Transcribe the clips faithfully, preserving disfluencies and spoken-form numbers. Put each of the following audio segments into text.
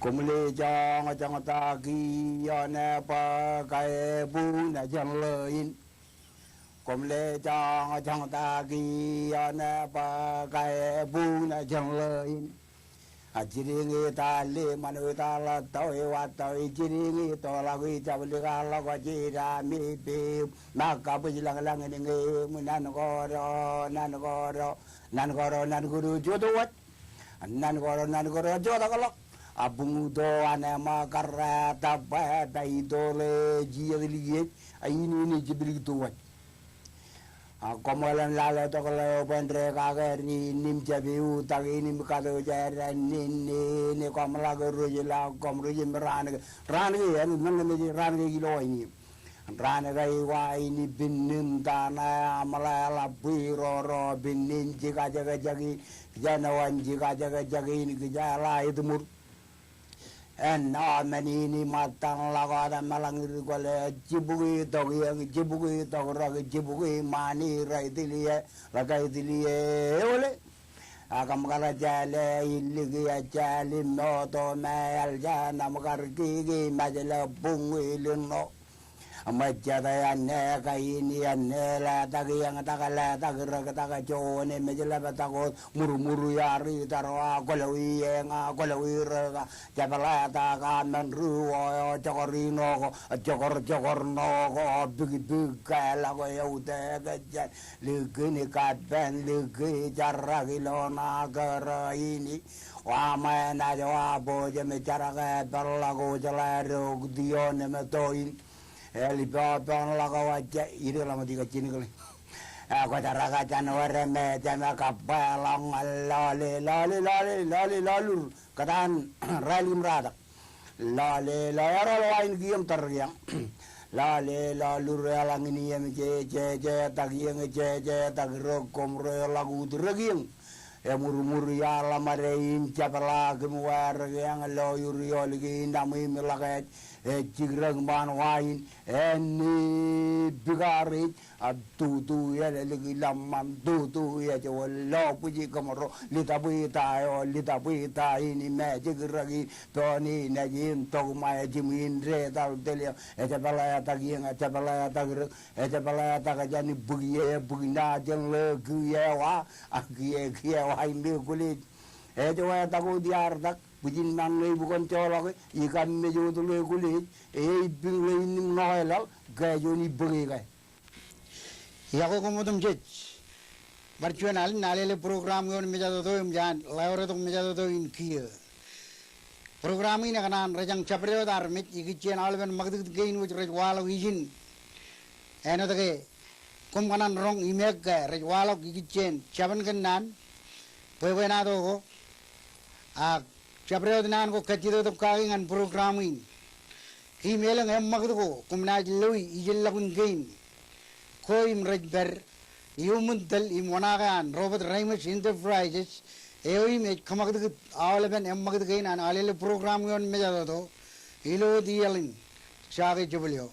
Koṃle joñjoñ ta kiiō ṇe bwe kaebuñ jān ḷō in. Koṃle joñjoñ ta kiiō ṇe bwe kaebuñ jān ḷō in. A jidik ñe ta le ṃanwe ta ḷattawē wattawē jidik ñe toḷọk e jablikar ḷọk jidami peim. Ṃōk kabwij lañlañ in ñe eṃ nan koro nan koro nan koro nan koro jota waj. Nan koro nan koro jotak ḷọk. A buñuto an ema karra ta bwe ta ito ḷe jijet likiej a in in jipilikto waj. A koṃ ḷōmṇak ḷe tok ḷe open re kake ri nim jape u tak in im kato jera nin nin koṃ ḷak rej ḷak koṃ rej im raan ke raan ke en men ke mej raan ke ilo in im. Raan ke iwa in pinnin tana aṃ ḷe ḷap bwi roro pinnin jikajekjek in kija ṇe wan jikajekjek in kija ḷa itiṃur. En ṇo men in im ṃōttan ḷọk wōt emeḷañ ri kwōle jibukwi tok iōñ jibukwi tok rōk jibukwi ṃani rej tiliō ḷọk ej tiliō eole. Ak im kar jāle iliki ejālim moto me eḷ jān im kar kiki mejle buñwilin ṇo. Im ejjete āne kain āne letak iōñ tak letak rōk tak joone mejlep tak wōt murmur iar itar wa kwōlọwi eñ a kwōlọwi rōk a jepḷatak a men ri wō eo jokor ino ko jokor jokor ṇo ko bikbik ke ḷọk eo te ke jān likin kapen liki jarak ilo ṇa kōrā in. Wa ṃae naaj wa bōjōm jarak e peḷḷọk wōj ḷe rok tion im toin. Eḷ ippān ḷọk wōj ij ḷōmṇak ikijjien kile. E kwōj raka jān wōr me jema kabba ḷọk ñan lọle lọle lọle lọle lọlur kōtaan rālik im ratak. Lọle lọle eral wa in kiiō im tar kiiō. Lọle lọlur eḷaññe in iiō im je je je tak iiō im je je tak rōk koṃ ro eḷak ut rōk iiō. Emurmur iaar ḷōmṇak in jepḷaak im wāer ke eñ lo iur iolik in aṃ im ḷak ej ej jikrōk ṃaan wa in āne bikaar ej a tutu ālōlik ḷōṃṃan tutu ej wōt lo bwij kōṃro litapwe ta eo litapwe ta in im ej jikrōk in pein in ej im tok ṃae jimwin detal telio ejepḷe etak iiō ejepḷe etak rōk ejepḷe etak jān bwiki e bwiki ṇa jān ḷe kiiō wa a kiiō kiiō wa im ekwōlej. Ej wātak wōt iaar tak bwijin ṃan ḷe ibukōn joḷọk e ikam mej wōt ḷe ekwōlej e eibbiñ ḷe in im ṇo eḷaḷ ke juon ibōke ke. Iọkwe koṃ otemjej. Bar juon alen alele program ioon mejatoto im jān ḷeoretok mejatoto in kiiō. Program in ekōṇaan rejañ jabdewōt armej ikijjien aolepen ṃakūtkūt kein wōj rej waḷọk ijin. Āinwōt ke koṃ kōṇaan roñ imeek ke rej waḷọk ikijjien jabōn kōnnaan bwebwenato ko. Ak jabdewōt naan ko kajjitōk kaki ñan program in. Im elōñ eṃṃakūt ko koṃ naaj loi ijellọkun kein ko im rej pād iuṃwin tōl im oṇaake an Robert Reimers Enterprises eo im ej kōṃakūtkūt aolepen eṃṃakūt kein an alele program ioon mejatoto ilo wōt iaḷ in. Jake jebōl eo.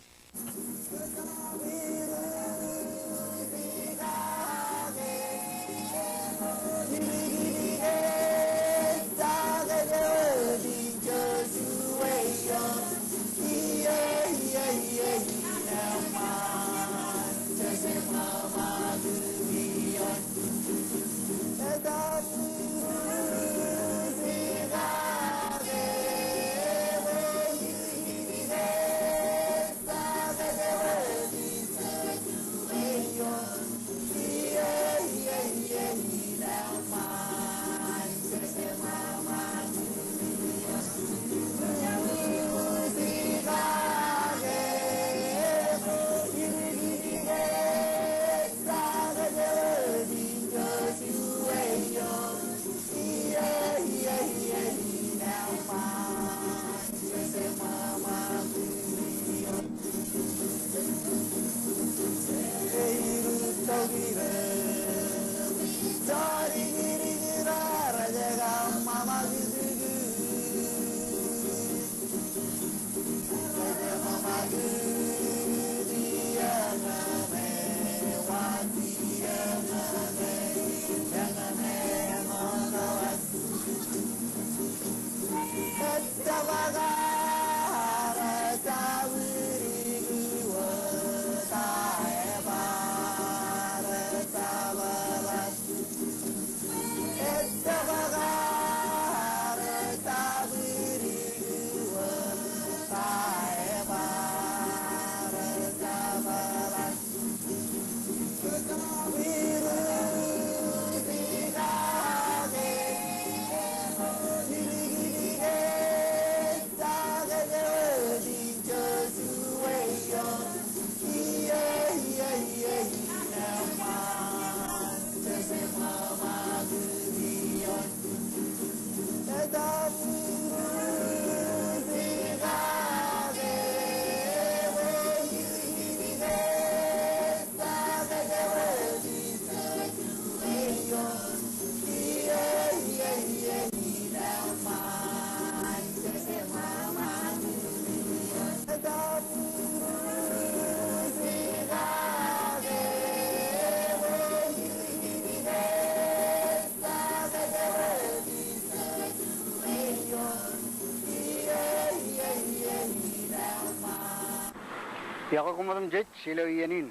Iọkwe koṃ otemjej ilo iien in.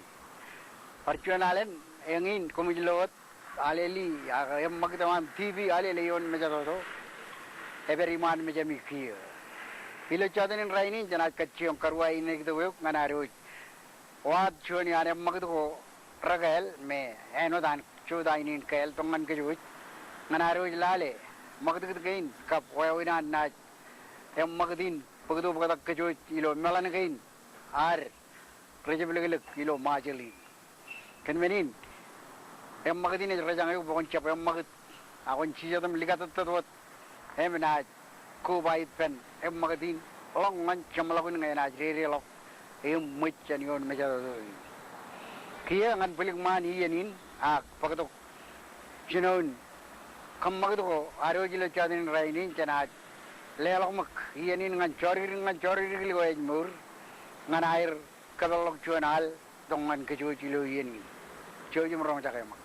Bar juon alen eñin koṃij lo wōt alele ak eṃṃakūt eo an TV alele ioon mejatoto epād iṃaan mejāmi kiiō. Ilo jọteen in rainin jenaaj kajjioñ karuwainektok eok ñan ad wōj wāt juon iaan eṃṃakūt ko rekāāl me āinwōt an jutak in kāāl tok ñan kōj wōj ñan ad wōj lale ṃakūtkūt kein kab wāween an naaj eṃṃakūt in bōktok bōktak kōj wōj ilo meḷan kein ad rej jab leklek ilo Ṃajeḷ in. Kōn men in eṃṃakūt in ej rejañ eok bwe kwōn jab eṃṃakūt ak kwōn jijet im likatōttōt wōt im naaj koba ippān eṃṃakūt in ḷọk ñan jeṃḷọkin ñe enaaj dedeḷọk im ṃōj jān ioon mejatoto in. Kiiō ñan bwilikṃaan iien in ak bōktok jinoin kōṃṃakūt ko ad wōj ilo jọteen in rainin jenaaj leḷọk ṃōk iien in ñan jọdikdik ñan jọdikdik ḷọk ej mour ñan aer kōpeḷḷọk juon al tok ñan kōj wōj ilo iien in. Jouj im roñjake ṃōk.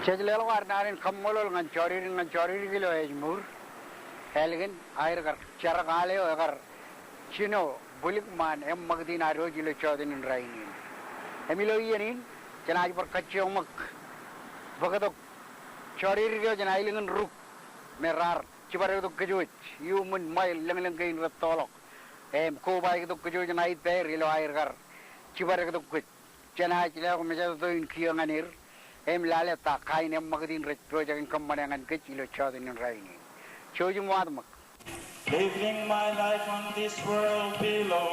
Jej leḷọk ad naan in kaṃṃoolol ñan jọridik, ñan jọridik ilo ej mour. Ālikin aer kar jerkal eo ekar jino bwilik ṃaan eṃṃakūt in ad wōj ilo jọteen in rainin. Im ilo iien in, jenaaj bar kajjioñ ṃōk bōktok jọridik eo jān aelōñ in Ruk me raar jibadektok kōj wōj iuṃwin ṃail lōñlōñ kein rettoḷọk im kobaiktok kōj wōj ñan aet pāer ilo aer kar jibadektok kōj. Jenaaj leḷọk mejatoto in kiiō ñan er im lale ta kain eṃṃakūt in rej pojak in kōṃṃane ñan kōj ilo jọteen in rainin. Jouj im wōt ṃōk. Living my life on this world below,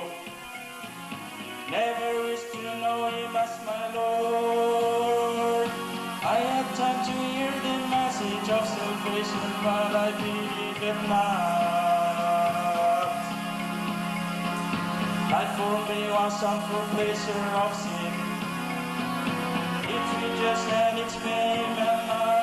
never wish to know him as my Lord. I had time to hear the message of salvation, but I believe it not. Life for me was on for pleasure of sin, its riches and its fame and love.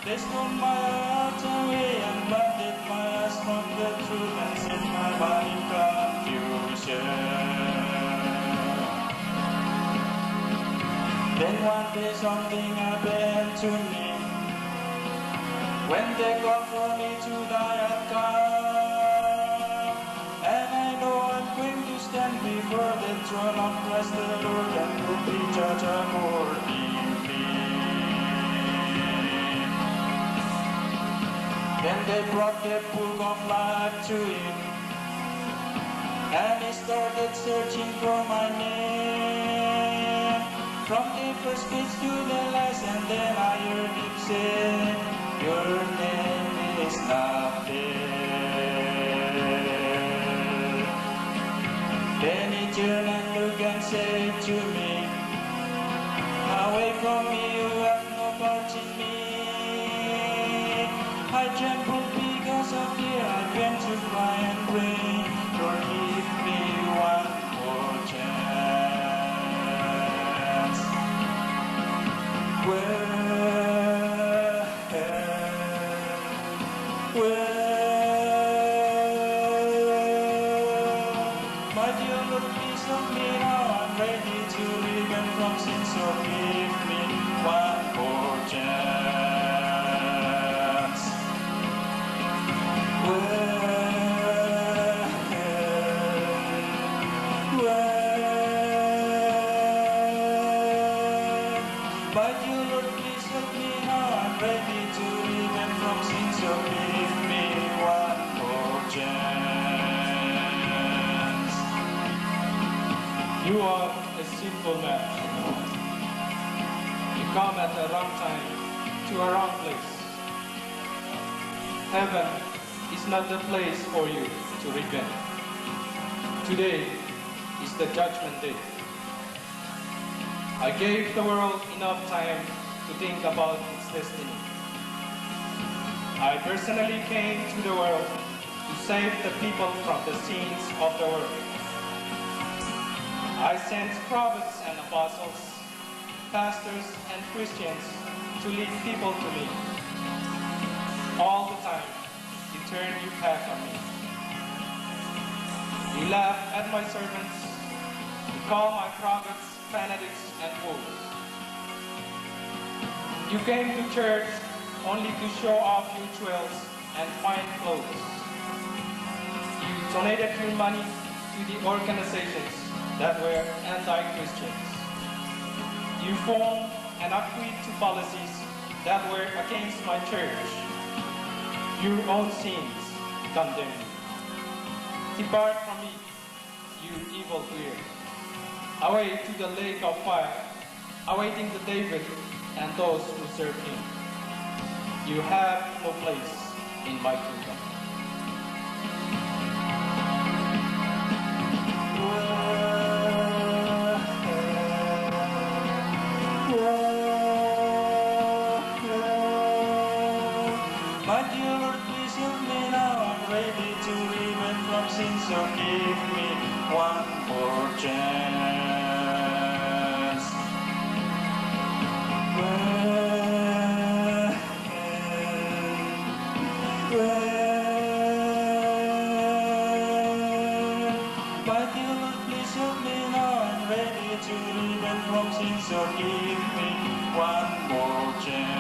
They stole my heart away and blinded my eyes from the truth and set my mind in confusion. Then one day something happened to me. When they called for me to die, I come. And I know I'm going to stand before the throne of Christ the Lord and will be judged accordingly. Then they brought the book of life to him, and he started searching for my name. From the first page to the last, and then I heard him say, "Your name is not there." Then he turned and looked and said to me, "Away from me, you have no part in me." I trembled because of fear. I began to cry and pray, "Lord, give me one more chance." Well, well, my dear Lord, please help me now. I'm ready to repent from sin, so give me one more chance. Well, well, my dear Lord, please help me now. I'm ready to repent from sin, so give me one more chance. You are a sinful man. You come at the wrong time to a wrong place. Heaven is not the place for you to repent. Today is the judgment day. I gave the world enough time to think about its destiny. I personally came to the world to save the people from the sins of the world. I sent prophets and apostles, pastors and Christians to lead people to me. All the time, you turn your back on me. You laugh at my servants. You call my prophets fanatics and fools. You came to church only to show off your jewels and fine clothes. You donated your money to the organizations that were anti-Christians. You formed and agreed to policies that were against my church. Your own sins condemn you. Depart from me, you evil doer. Away to the lake of fire, awaiting the devil and those who serve him. You have no place in my kingdom. My dear Lord, please help me now. I'm ready to repent from sin, so give me one more chance. Well, well, my dear Lord, please help me now. I'm ready to repent from sin, so give me one more chance.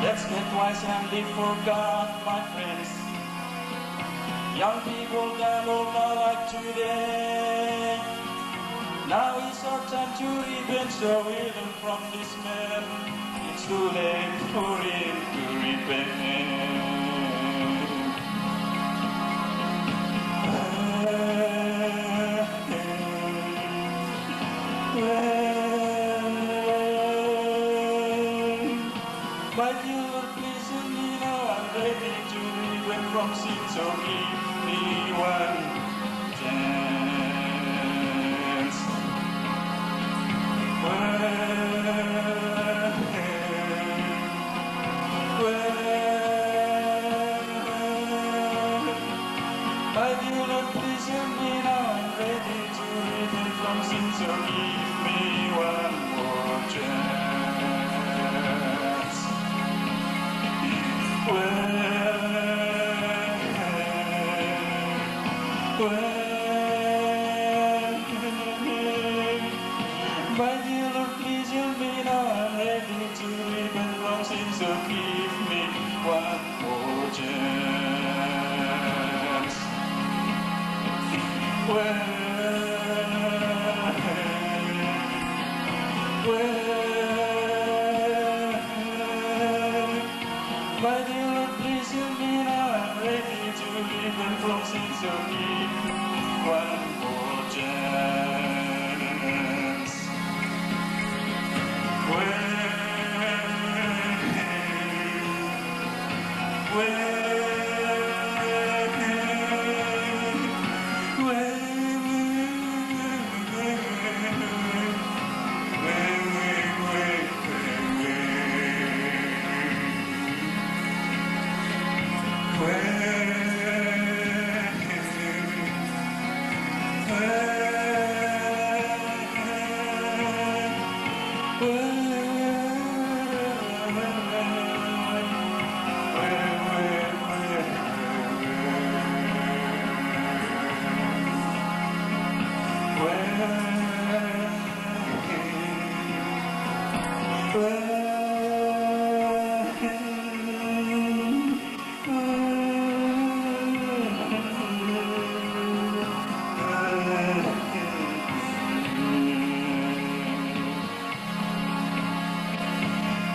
Let's get wise and live for God, my friends. Young people, time old now like today. Now is our time to repent, so we learn from this man. It's too late for him to repent. My dear Lord, please help me now. I'm ready to repent from sin, so give me one chance. Well, well, my dear Lord, please help me now. I'm ready to repent from sin, so give me one more chance. Well, well, my dear Lord, please help me now. I'm ready to repent from sin, so give me one more chance. Well, well, my dear Lord, please help me now. I'm ready to repent from sin, so give me one more chance. Well, well, well,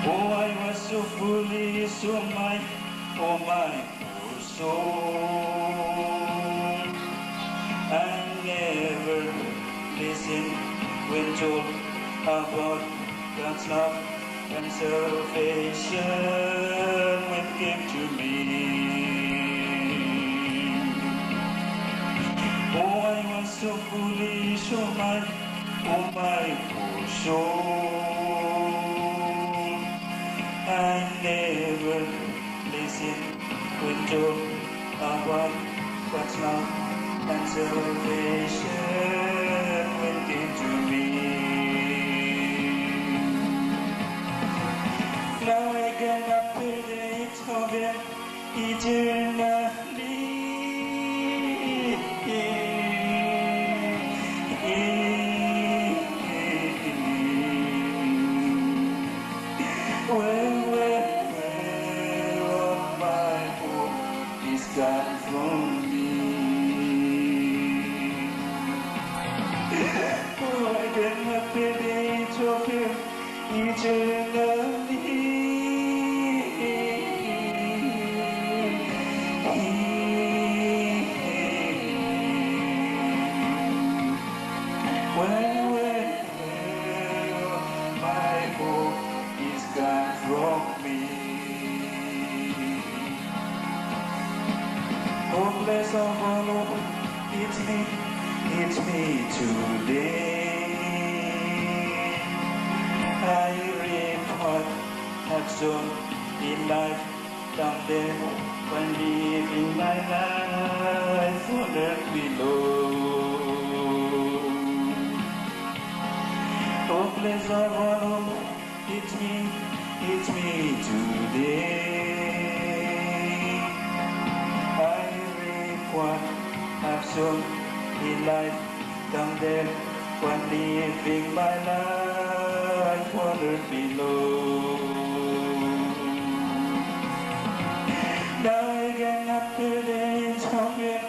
Oh, I was so foolish, oh my, oh my poor soul. I never listened when told about God's love and salvation when came to me. Oh, I was so foolish, oh my, oh my poor soul. I never listened when told about God's love and salvation when came to me. Now I cannot bear the heat of hell eternally. Where, where, where, oh, my hope is gone from me. Oh, I cannot bear the heat of hell eternally. Where, where, where, my hope is gone from me. Hopeless of all hope, it's me, it's me today. I reap what I've sown in life down there when living my life on earth below. Hopeless of all hope, it's me, it's me today. I reap what I've sown in life down there when Giving my life won't hurt me, Lord. Now I cannot prevent from it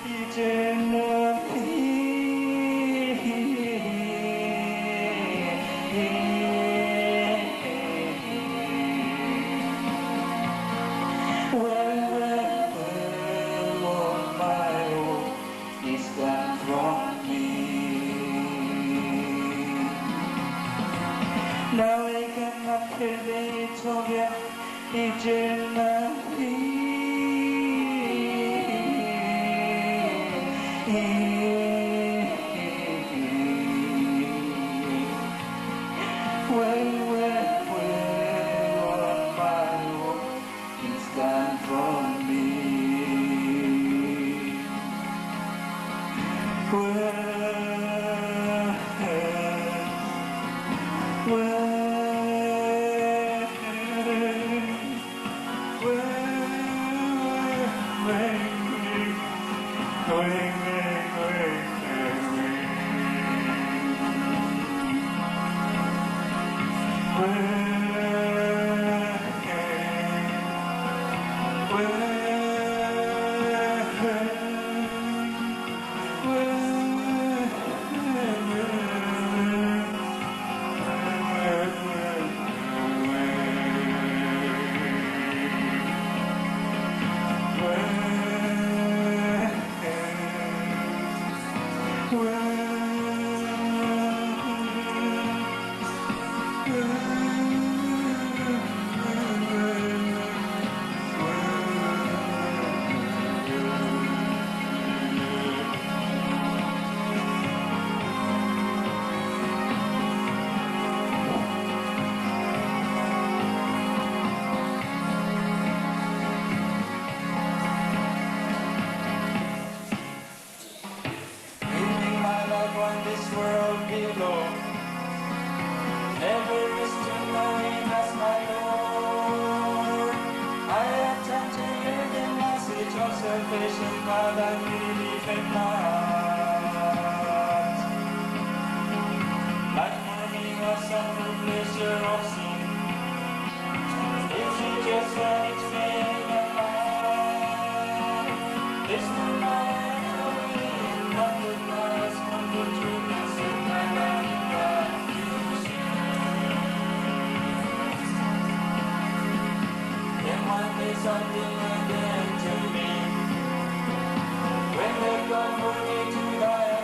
eternally. Well, well, well, oh my, oh. Is gone from me. Now I cannot prevent from it eternally. Well, well, well, oh my, oh. Is gone from me. Well, well, well, well, Living my life on this world below. Never rest to know him as my Lord. I have turned to hear the message of salvation, but I believe it not. Life for me was some pleasure of sin. Something happened to me when they come for me to die.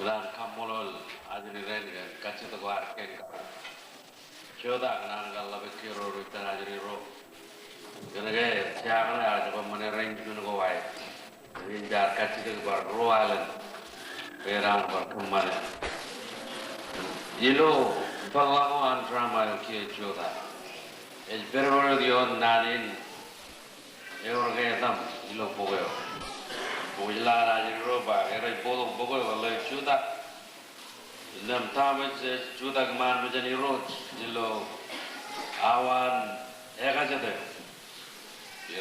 Eḷaññe kaṃṃoolol ajri rein kajjitōk ko ad kein kar jutak ñan kar ḷapḷọk kiiō ro ippān ajri ro. Kōnke jea kaṇe ear jab ṃōṇōṇō arrangement ko aer. Im jaar kajjitōk bar ruo alen. Bwe en bar kōṃṃane. Ilo peḷḷọk ko an drama eo kiiō jutak, ej pedped wōt ioon naan in ewōr ke etaṃ ilo bok eo. Bwe ij lale ajri ro ba ke rej bōktok bok eo ke ḷeo jutak. Innām Thomas ej jutak iṃaan mejān Irooj ilo awa an ekajet eo.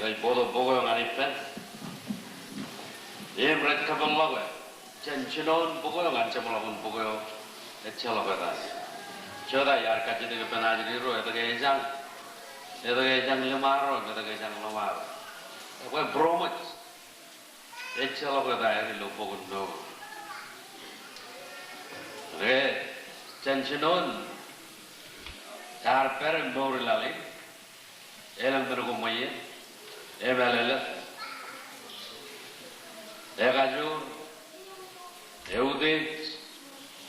Rej bōktok bok eo ñan ippān im rej kōpeḷḷọk e jān jinoin bok eo ñan jeṃḷọkin bok eo ejjeḷọk eta. Jutak iar kajjitōk ippān ajri ro etke ejañ, etke ejañ ḷōṃaro, etke ejañ ḷōṃaro. Ekwe būroṃōj ejjeḷọk eta er ilo bok in mour. Ke jān jinoin ear pād im mour i laḷ in, elōñ men ko ṃweiie, emeḷeḷe, ekajoor, eutiej,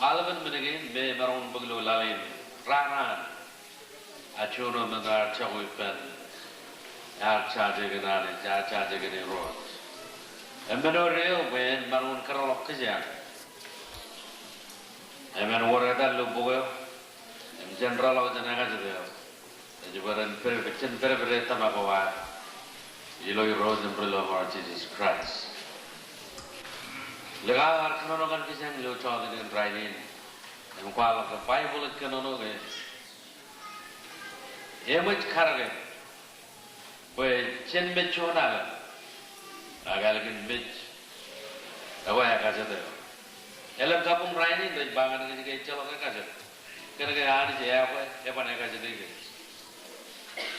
aolepen men kein me emaroñ in bōk ilo laḷ in, raan an a juon eo men ear jako ippān, ear jaje kōn Anij, ear jaje kōn Irooj. Im men eo eo bwe en maroñ in kōtḷọk kijeañ. Im en wōr eta ilo bok eo im jen rōḷọk jān ekajet eo. Ej bwe ren ped, jen pedped tōmak ko ad ilo Irooj im ri-lọmọọr Jisōs Kraist. Likao ear kōnono kōn kijeañ ilo jota in rainin. Im kwaḷọk ke Baibōḷ ej kōnono ke eṃōj karōke bwe jen mej juon alen, ak ālikin mej, ekwe ekajet eo. Elōñ kabuñ rainin rej ba ñan kōj ke ejjeḷọk ekajet. Kōnke Anij eokwe, eban ekajet kōj.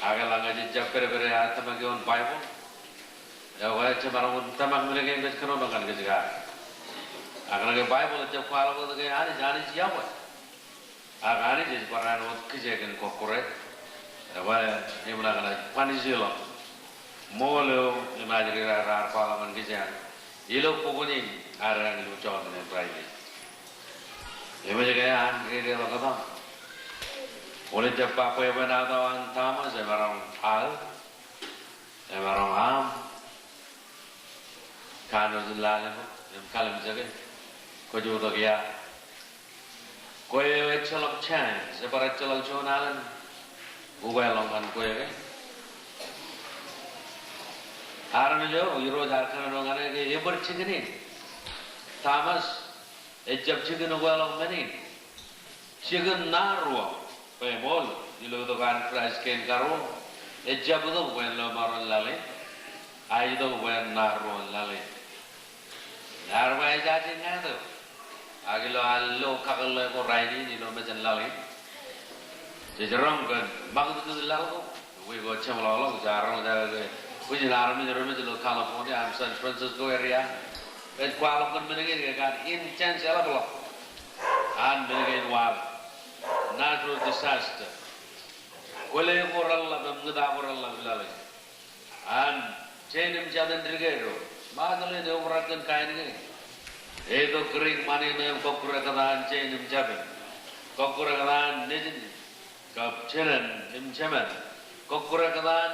Ak eḷaññe jej jab pedped ad tōmak ioon Baibōḷ, ekwe jemaroñ in tōmak men kein rej kōnono ñan kōj ke. Ak kōnke Baibōḷ ej jab kwaḷọk wōt ke Anij, Anij eokwe. Ak Anij ej barāinwōt kijeek in kọkkure. Ekwe, im nañinmej ban ijeḷọk ṃool eo im ajri raar kwaḷọk ñan kijeañ ilo bok in ad eañ ilo jota in rainin. Eṃōj ke an rireḷọk etaṃ. Kwōnaaj jab ba bwebwenato an Thomas emaroñ aō, emaroñ aṃ, kanooj in lale ṃōk im kallimjeke, kwōj utok ia. Kwe eo ejjeḷọk chance, ebar ejjeḷọk juon alen ukeḷọk ñan kwe ke. Armej eo Irooj ear kōnono ñan e ke ebōd jikin in. Thomas ejjab jikin ukeḷọk men in. Jikin ṇa ruo, bwe eṃool ilo itok an Kraist kein karuo, ejjab itok bwe en lọmọọr in laḷ in, a itok bwe en ṇa ruo in laḷ in. Ear ba ejaje ñāāt eo. Ak ilo al lo kakōḷḷe ko rainin ilo mejān laḷ in, jej roñ kōn ṃakūtkūt laḷ ko. Wiik ko jeṃḷọkḷọk jaar roñjake ke bwijin armej remej ilo California im San Francisco area rej kwaḷọk kōn men kein ke kar in chance eḷapḷọk an men kein waḷọk, natural disaster. Kwōle ko reḷḷap im ñūta ko reḷḷap laḷ in. An jein im jatin dike ro, ṃajeḷ in eobrak kōn kain kein. Eitok kūr in ṃani ṇe im kọkkure kōtaan jein im jatin. Kọkkure kōtaan nejin kab jinen im jemān. Kọkkure kōtaan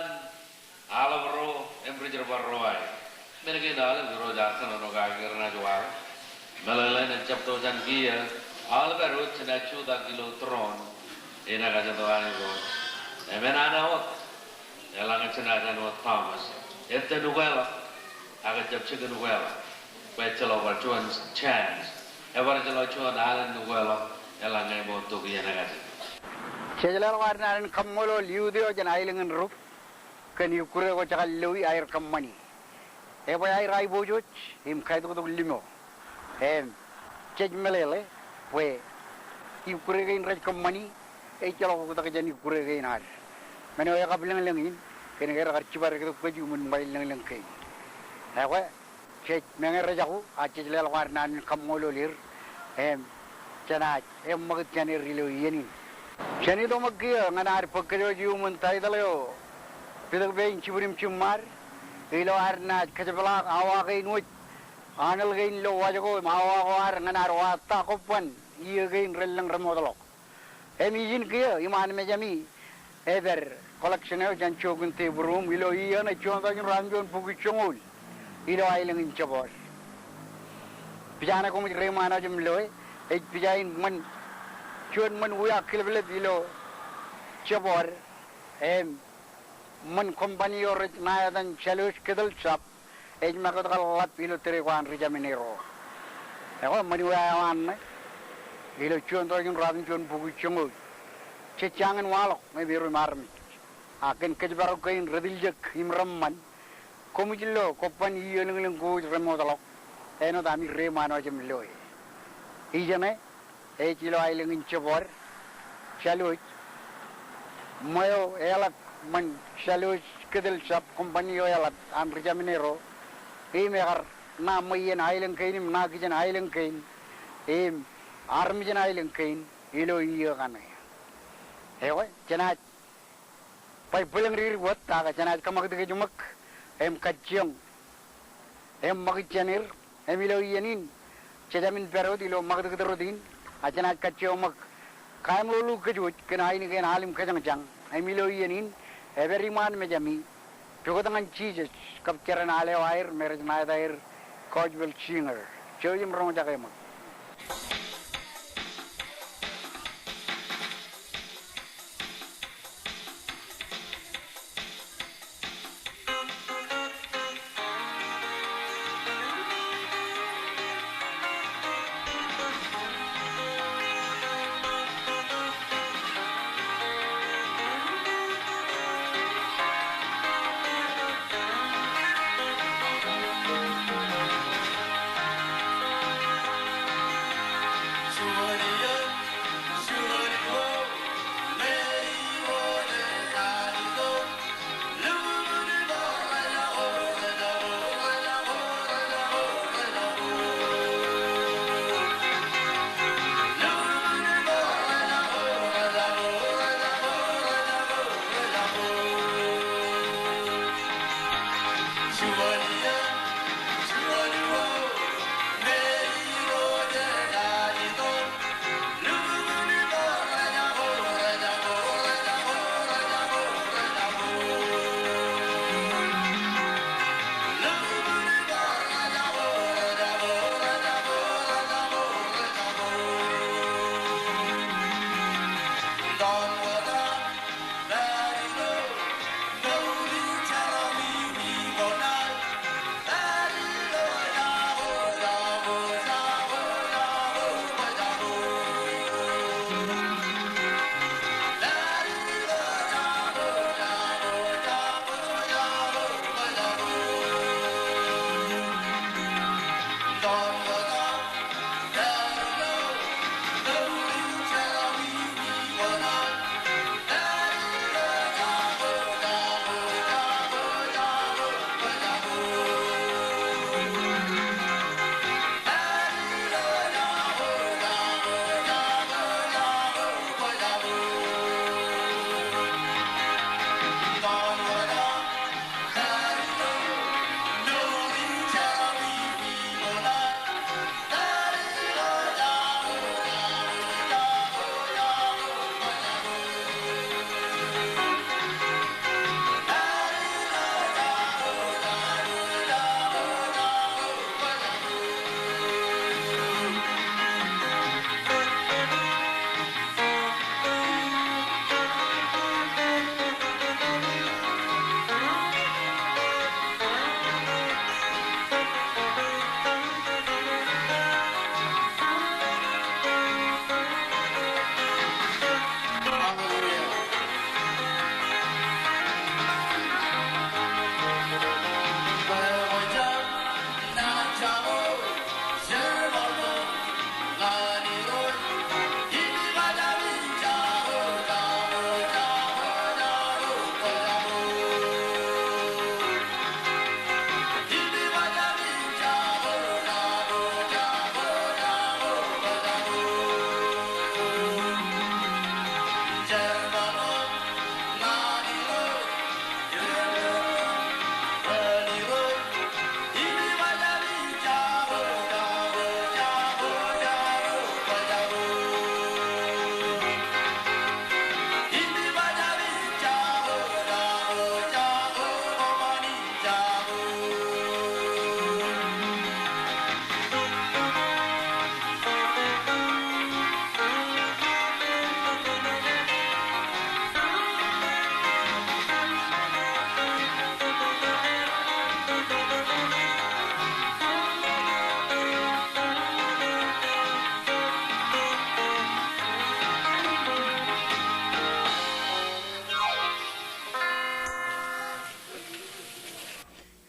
aolep ro im ri-jerbal ro aer. Men kein aolep Irooj ear kōnono kake renaaj waḷọk. Meḷeḷein ejjab to jān kiiō, aolep ad wōj jenaaj jutak ilo tūroon in ekajet eo an Irooj. Im enaaj wōt, eḷaññe jenaaj wōt Thomas, ettōn ukeḷọk, ak ejjab jikin ukeḷọk. Bwe ejjeḷọk bar juon chance, ebar ejjeḷọk juon alen ukeḷọk, eḷaññe ṃoottok iien ekajet. Jej leḷọk ad naan in kaṃṃoolol youth eo jān aelōñ in Ruk kōn ikkure ko jekar loi aer kōṃṃani. Ebwe aer aiboojoj im kaitoktok limo. Im jej meḷeḷe bwe ikkure kein rej kōṃṃani ejjeḷọk oktak jān ikkure kein ad. Men eo ekab lōñlōñ in, kōnke rekar jibadektok kōj iuṃwin ṃail lōñlōñ kein. Ekwe, jej meñe rejako, ak jej leḷọk ad naan in kaṃṃoolol er, im jenaaj eṃṃakūt jān er ilo iien in. Jān itok ṃōk kiiō ñan ad bōk kōjwōj iuṃwin taitōḷ eo Pitōk Pein Jibwid im Jiṃṃaad, ilo ad naaj kōjepḷaak awa kein wōj Aṇōl kein ilo Waj ko im awa ko ad ñan ad wa ta kobban iiō kein relōñ remootḷọk. Im ijin kiiō iṃaan mejami ej pād collection eo jān jokin tebur im ilo iiō ṇe juon tọujin ruatimjuon bukwi joñoul ilo aelōñ in Jabọd. Pija ṇe koṃij reiṃaan wōj im loe ej pija in ṃōn juon ṃōn wiaak kileplep ilo Jabọd im ṃōn company eo rej ṇa etan Jalois Kettle Shop ej make wōt kar ḷap ilo tōre ko an Rijameneiro. Ekwe ṃōn wia eo an ṇe ilo juon tọujin ruatimjuon bukwi joñoul. Jej jañin waḷọk im erom armej. A kōn kōjparok kein retiljek im reṃṃan, koṃij lo kobban iiō lōñlōñ ko wōj remootḷọk āinwōt ami reiṃaan wōj im loe. Ijeṇe ej ilo aelōñ in Jabọd, Jalois. Ṃweo eḷap ṃōn Jalois Kettle Shop company eo eḷap an Rijameneiro. Im ekar ṇa ṃweiien aelōñ kein im ṇa kijen aelōñ kein im armej in aelōñ kein ilo iiō kaṇe. Ekwe jenaaj bar bwilōñdikdik wōt ak jenaaj kōṃakūtkōj ṃōk im kajjioñ im ṃakūt jān er. Im ilo iien in, jejāmin pād wōt ilo ṃakūtkūt rot in, a jenaaj kajjioñ ṃōk kaemḷọk kōj wōj kōn ainikien al im kōjañjañ. Im ilo iien in, ej pād iṃaan mejami, Pukot ñan Jisōs, kab jeren al eo aer me rej ṇa eta er Gospel Singer. Jouj im roñjake ṃōk.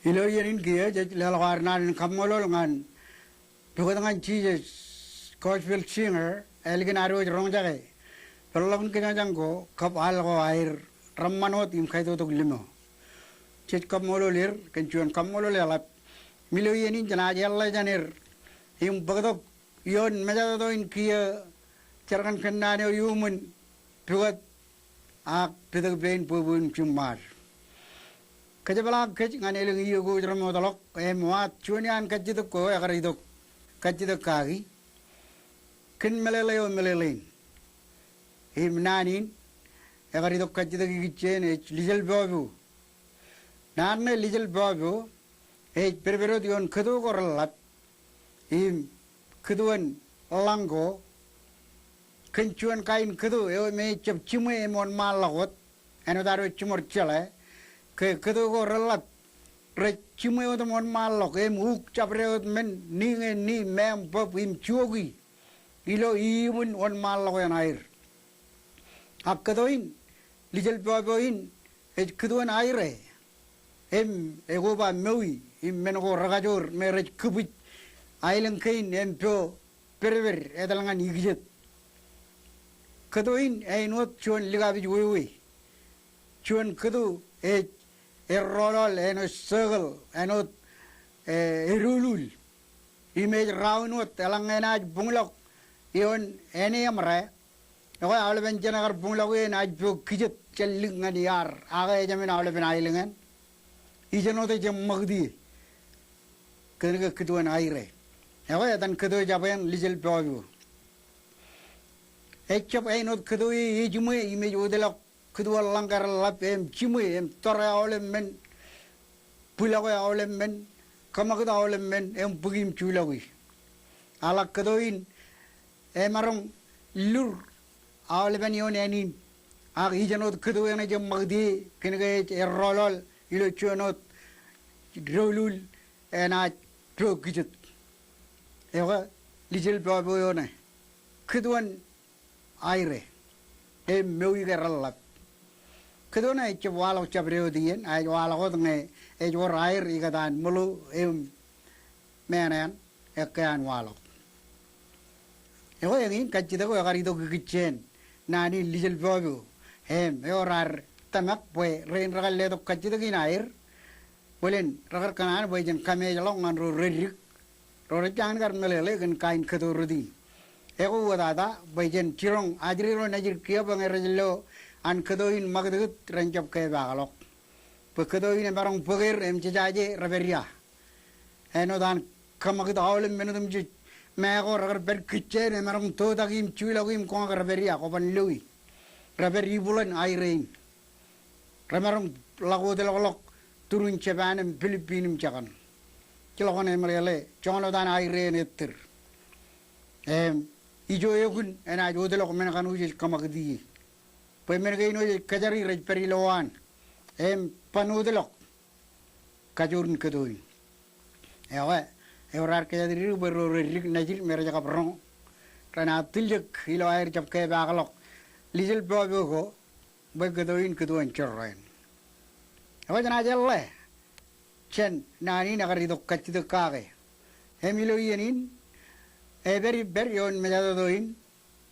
Ilo iien in kiiō jej leḷọk ad naan in kaṃṃoolol ñan pukot ñan Jisōs Gospel Singer, ālikin ad wōj roñjake. Peḷḷọkin kōjañjañ ko kab al ko aer, reṃṃan wōt im kaitotok limo. Jej kaṃṃoolol er kōn juon kaṃṃoolol eḷap. Im ilo iien in jenaaj eḷḷā jān er im bōktok ioon mejatoto in kiiō, jerkān kōnnaan eo iuṃwin pukot ak pitōk pein bwebwein jiṃṃaad. Kōjepḷaak kōj ñan elōñ iiō ko wōj remootḷọk im waad juon iaan kajjitōk ko ekar itok Kajjitōk Kaki, kōn meḷeḷe eo meḷeḷein. Im naan in ekar itok kajjitōk ikijjeen ej Lijeḷ Pọọpo. Naan ṇe Lijeḷ Pọọpo ej pedped wōt ioon kōto ko reḷḷap im kōtoon ḷañ ko kōn juon kain kōto eo me ejjab jiṃwe im wōnṃaanḷọk wōt, āinwōt ad wōj jiṃor jeḷā ke kōto ko reḷḷap rej jiṃwe wōt im wōnṃaanḷọk im uk jabdewōt men ni ñe ni, meaṃ, bōb im juoki ilo iiṃwin wōnṃaanḷọk eo an aer. Ak kōto in, Lijeḷ Pọọpo in, ej kōtoon aire. Im ekoba mowi im men ko rekajoor me rej kibwij aelōñ kein im po pedped etal ñan ikijōt. Kōto in āinwōt juon likapij wewe. Juon kōto ej errọọlọọl āinwōt circle, āinwōt, eh, edolul. Im ej round wōt, eḷaññe enaaj buñḷọk ioon āne eṃōrā, ekwe aolepen jān ekar buñḷọk ie enaaj po kijōt jān lik ñan iaar, ak ejāmin aolepen aelōñ eṇ. Ijeṇ wōt ej eṃṃakūt ie. Kōnke kōtoon aire. Ekwe etan kōto jab eṇ Lijeḷ Pọọpo. Ejjab āinwōt kōto e ejiṃwe im ej wōtlọk kōtoon ḷañ ko reḷḷap im jiṃwe im tọrọ aolep men, bwilọke aolep men, kōṃakūt aolep men im bōk im juḷọki. Ak kōto in emaroñ lur aolepen ioon ānin. Ak ijeṇ wōt kōto eṇ ej eṃṃakūt ie, kōnke ej errọọlọọl ilo juon wōt dolul enaaj po kijōt. Ekwe Lijeḷ Pọọpo eo ṇe kōtoon aire im mowi ke reḷḷap. Kōto ṇe ejjab waḷọk jabdewōt iien, a ej waḷọk wōt ñe ej wōr aer ikōtaan ṃōḷo im mean eṇ ekkā an waḷọk. Ekwe eñin kajjitōk eo ekar itok ikijjeen naan in Lijeḷ Pọọpo. Im eo raar tōmak bwe rein rekar letok kajjitōk in aer, bōlen rekar kōṇaan bwe jen kameejḷọk ñan ro reddik ro rej jañin kar meḷeḷe kōn kain kōto rot in. Ekwe wōtata bwe jen jiroñ ajri ro nejid kiiō bwe ñe rej lo an kōto in ṃakūtkūt ren jab kepaakḷọk. Bwe kōto in emaroñ bōk er im jejaje, repād ia? Āinwōt an kōṃakūt aolep men otemjej, make ko rekar pād kijjien emaroñ totak im juḷọk im koñak, repād ia? Kwōban loe. Repād ibuḷōn aire in. Remaroñ ḷak wōtlọkḷọk turin Japan im Pilipin im jekōṇ. Ejjeḷọk emeḷeḷe joñan wōt an aire eṇ ettōr. Im ijo eokun enaaj wōtlọk men kaṇ wōj ej kōṃakūt ie. Bwe men kein wōj ej kōjari rej pād ilowaan im ban wōtlọk kajoor in kōto in. Ekwe eo raar kōjatdikdik bwe ro reddik nejid me rej kab roñ renaaj tiljek ilo aer jab kepaakḷọk Lijeḷ Pọọpo ko, bwe kōto in kōtoon jorrāān. Ekwe jenaaj eḷḷā jān naan in ekar itok Kajjitōk Kake. Im ilo iien in epād ippād ioon mejatoto in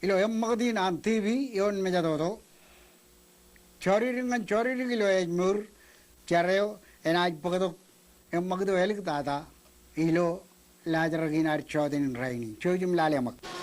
ilo eṃṃakūt in an TV ioon mejatoto. Jodikdik ñan jodikdik ilo ājmour, jar eo enaaj bōktok eṃṃakūt eo āliktata ilo laajrak in ad jọteen in rainin. Jouj im lale ṃōk.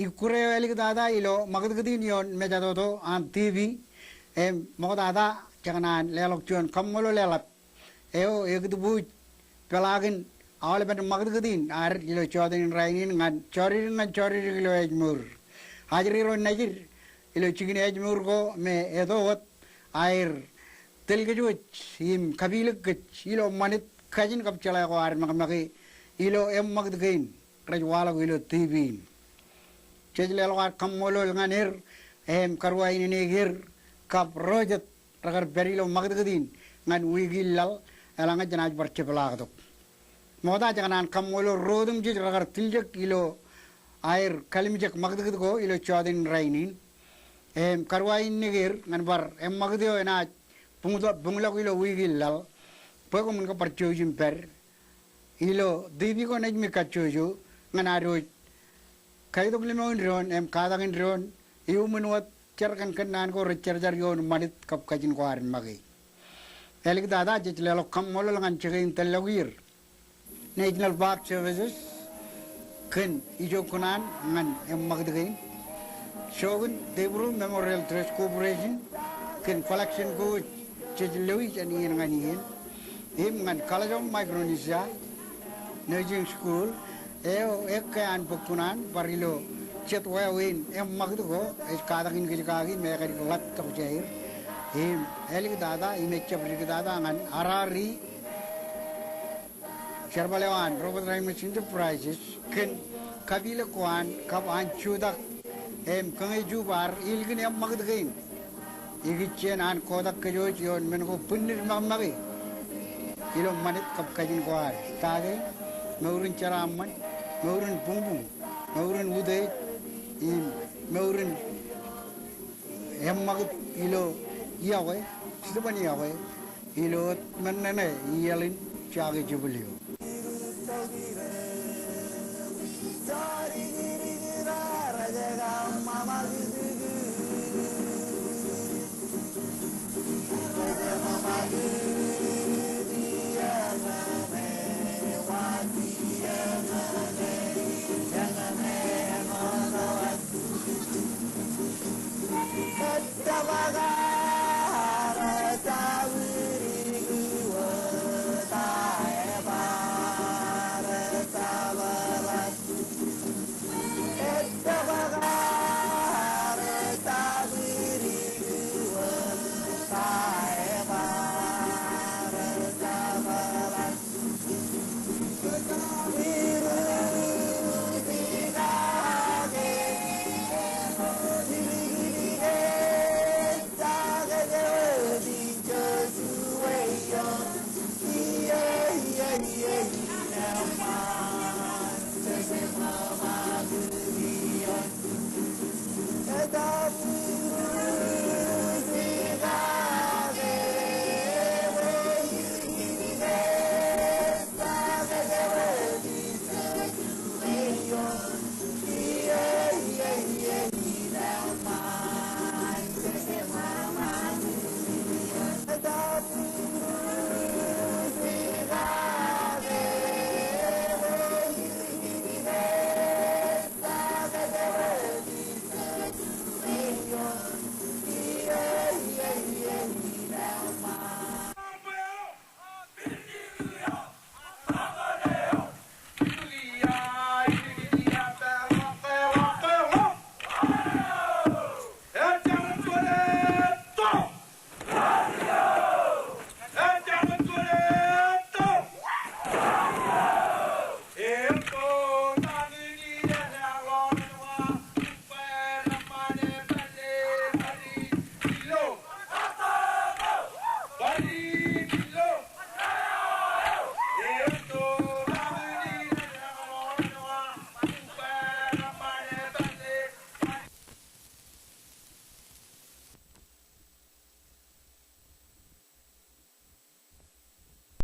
Ikkure eo āliktata ilo ṃakūtkūt in ioon mejatoto an TV im ṃoktata, jekōṇaan leḷọk juon kaṃṃoolol eḷap eo ekūtbuuj peḷaakin aolepen ṃakūtkūt in ad ilo jota in rainin ñan jọridik ñan jọridik ilo ājmour. Ajri ro nejid ilo jikin ājmour ko me eto wōt aer tōl kōj wōj im kapilōk kōj ilo ṃanit kajin kab jeḷā ko ad ṃakṃake ilo eṃṃakūt kein rej waḷọk ilo TV in. Jej leḷọk ad kaṃṃoolol ñan er im karuwainene er kab ro jet rekar pād ilo ṃakūtkūt in ñan wiik in laḷ, eḷaññe jenaaj bar jepḷaaktok. Ṃokta jekōṇaan kaṃṃoolol ro otemjej rekar tiljek ilo aer kalimjek ṃakūtkūt ko ilo jota in rainin im karuwainene er ñan bar eṃṃakūt eo enaaj buñto-, buñḷọk ilo wiik in laḷ bwe koṃwin kab bar jouj im pād ilo TV ko nejimi kajjojo ñan ad wōj kaitok limoin doon im katakin doon iuṃwin wōt jar kōn kōnnaan ko rej jarjar ioon ṃanit kab kajin ko ad make. Āliktata jej leḷọk kaṃṃoolol ñan jikein tōllọkier National Park Services kōn ijo kōṇaan ñan eṃṃakūt kein. Jokin Debru Memorial Trust Corporation kōn collection ko jej loi jān iien ñan iien. Im ñan College of Micronesia Nursing School eo ekkā an bōk kōṇaan bar ilo jet wāween eṃṃakūt ko ej katakin kōj kaki im ekadik ḷap tok jāer. Im āliktata im ejjab diktata ñan Harare jerbal eo an Robert Reimers Enterprises kōn kapilōk ko an kab an jutak im kōñe jubaar ilikin eṃṃakūt kein. Ikijjien an kotak kōj wōj ioon men ko bwinnid ṃakṃake ilo ṃanit kab kajin ko ad. Ta kein, mour in jeraaṃṃan, mour in buñbuñ, mour in utiej im mour in eṃṃakūt ilo iọkwe, Stephen iọkwe, ilo wōt men ṇe ṇe iaḷ in Jake Jubili eo.